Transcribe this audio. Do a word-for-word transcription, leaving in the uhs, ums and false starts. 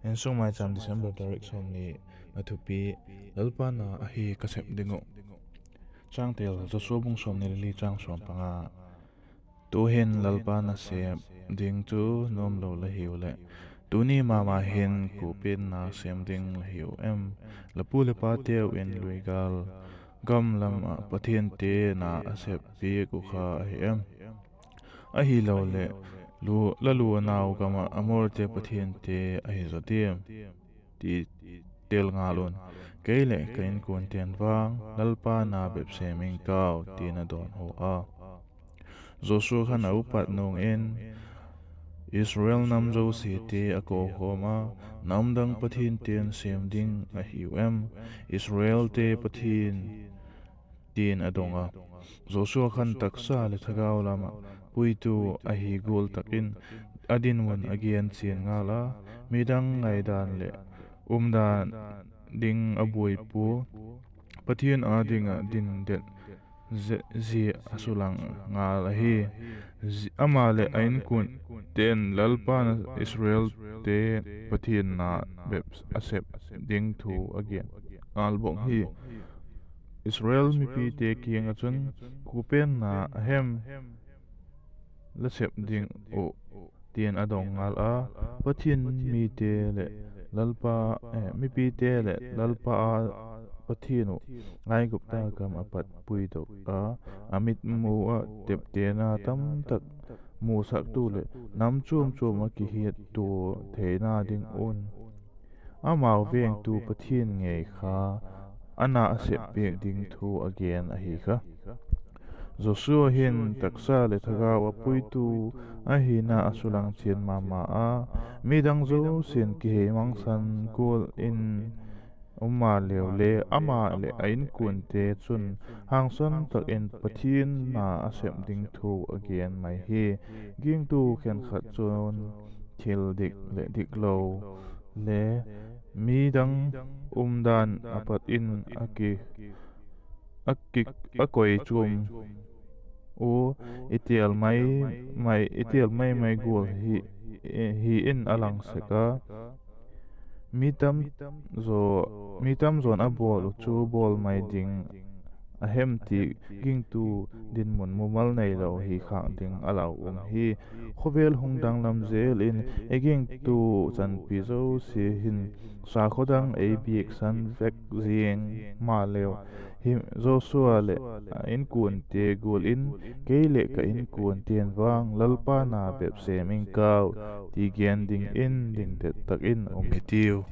Insung Maicham, December tarik sawmni. A thupi: Lalpa na ahi ka sep ding uh. Changtel: Joshua bung sawmni le li, chang sawm panga. Tu'hin Lalpa na sep ding chu nuamlo la hiu leh, tuni ma ma hin kuapen na sêm ding la hiu em? La pu leh pateu in luigâl gam lam ah pathiante na a sep piak uh kha ahi em? Ahiloleh, la luanau gam ah Amorte pathiante ahi zaw diam? ti tel ngal un. Kei leh ka inkuante'n vang Lalpa na bep sêm ing kau, ti'n a dawnhu a. Joshua khan a upat nung in Israel nam zosiate a kokhawm a, Namdang pathiante'n sêm ding a hiu em? Israelte Pathian, ti'n a dong a. Joshua khan taksa leh thagau lam ah puitu ahi gual tak in a dinmun a gen chian ngal a, midang ngaidan leh umdan ding a buai pua, Pathian â ding ah din det zia a sulang ngal ahi. Ama leh a inkuante'n Lalpa'n Israelte Pathian na bep a sep ding thu a gen ngal bawk hi. Israel mipite kiang ah chun, Kuapen na a hem la sep ding uh? ti'n a dong ngal a. Pathian mite leh Lalpa, mipite leh Lalpa â Pathian uh Aigupta gam ah pat puidok a, a mitmu ah teptena tamtak musaktu leh nam chuam chuam ah kihiattua theina ding un amau vengtu Pathian ngei kha a na a sep piak ding thu a gen ahi kha. Joshua hin taksa leh thagau ah puitu ahina a sulang chian ma ma a, midang zosia'n kihei mangsan gual in um maleu le, ama leh a inkuante chun hangsan tak in Pathian na a sep ding thu a gen mai hi. Gingtu khenkhat chun thil dik leh diklo le midang umdan a pat in a ki a ki a koi chuam u, i tial mai mai, i tial mai mai gual hi, hi in a lang sek a. Mi tam zaw, mi tam zaw'n a bawl uh chu bawl mai ding a hem ti gingtu dinmun mumal neilo hi khâk ding a lau um hi. Khawvel hung danglam zel in, ei gingtu chanpi zosia hin sakhaw dang ei biaksan vek ziang maleu, Joshua leh a inkuante gual in, kei leh ka inkuante'n vang Lalpa na bep sêm ing kau, ti gen dingin ding det tak in um hitiu.